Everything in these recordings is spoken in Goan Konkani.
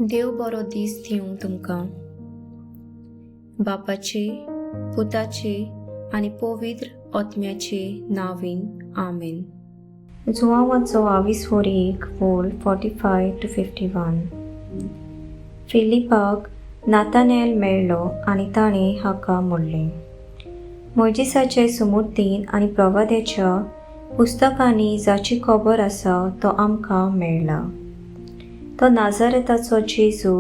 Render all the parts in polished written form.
देव बरो दीस दिवं तुमकां. बापाचे, पुताचे आनी पवित्र आत्म्याचे नांवान, आमेन. जुवांवाचो आवीस 1 वोल 45 to 51. फिलिपाक नातानेल मेळ्ळो आनी ताणें हाका म्हणलें, मोयजिसाचे सुमूर्तीन आनी प्रवाद्याच्या पुस्तकांनी जाची खबर आसा तो आमकां मेळ्ळा, तो नाझारेताचो जेजू,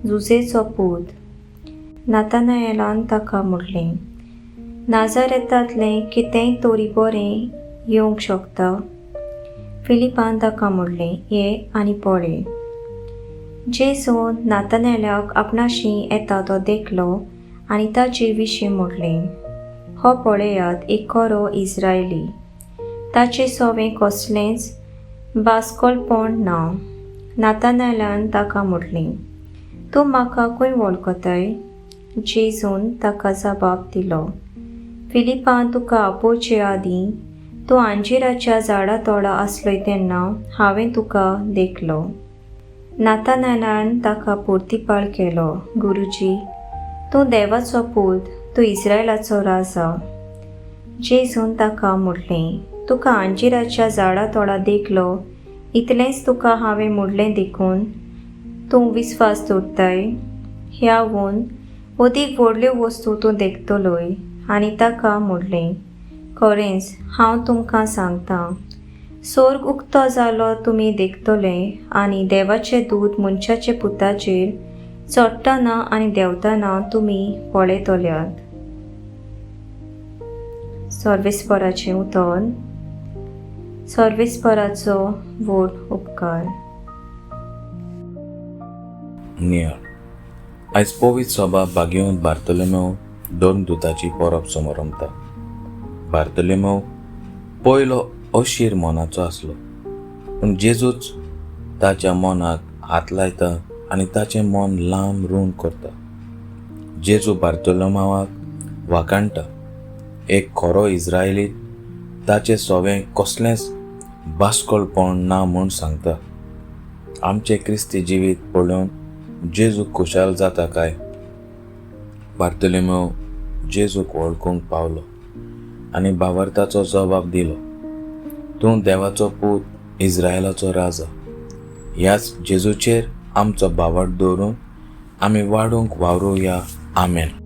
जुजेचो पूत. नातानायलान ताका म्हणलें, नाझारेतांतलें कितेंय तरी बरें येवंक शकता? फिलिपान ताका म्हणलें, ये आनी पळय. जेजून नातानेलाक आपणाशी येता तो देखलो आनी ताचे विशीं म्हणलें, हो पळयात एक खरो इस्रायली, ताचे सवें कसलेंच बास्कोलपण ना. नातानायलान ताका म्हणलें, तूं म्हाका खंय वळखताय? जेजून ताका जबाब दिलो, फिलिपान तुका आपोवचे आदीं तूं अंजिराच्या झाडा तोडा आसलोय तेन्ना हांवें तुका देखलो. नातानायलान ताका पोर्तिपाळ केलो, गुरुजी, तूं देवाचो पूत, तूं इस्रायलाचो राजा. जेजून ताका म्हणलें, तुका अंजिराच्या झाडा तोडा देखलो इतलेंच तुका हांवें म्हणलें देखून तूं विस्वास दवरताय? ह्यावून अदीक व्हडल्यो वस्तू तूं देखतलोय. आनी ताका म्हणलें, खरेंच हांव तुमकां सांगतां, सोर्ग उक्तो जालो तुमी देखतले आनी देवाचे दूत मनशाचे पुताचेर चडटना आनी देंवतना तुमी पळयतल्यात. सर्वेस्पराचें उतर. सर्वेस्पराचो व्हड उपकार. नियाळ. आयज पवित्र सभा भाग्यवंत बार्तोलोमेव दोन दुताची परब समरंभता. बार्तोलोमेव पयलो अशीर मनाचो आसलो, पूण जेजूच ताच्या मनाक हात लायता आनी ताचें मन लांब रूंद करता. जेजू बार्तोलोमावाक वाखाणटा, एक खरो इस्रायली, ताचें सवें कसलेंच बास्कोलपण ना म्हूण सांगता. आमचें क्रिस्ती जिवीत पळोवन जेजू खुशाल जाता काय? बार्तोलोमेव जेजूक वळखूंक पावलो आनी भावार्थाचो जबाब दिलो, तूं देवाचो पूत, इस्रायलाचो राजा. ह्याच जेजूचेर आमचो भावार्थ दवरून आमी वाडूंक वावरुया. आमेन.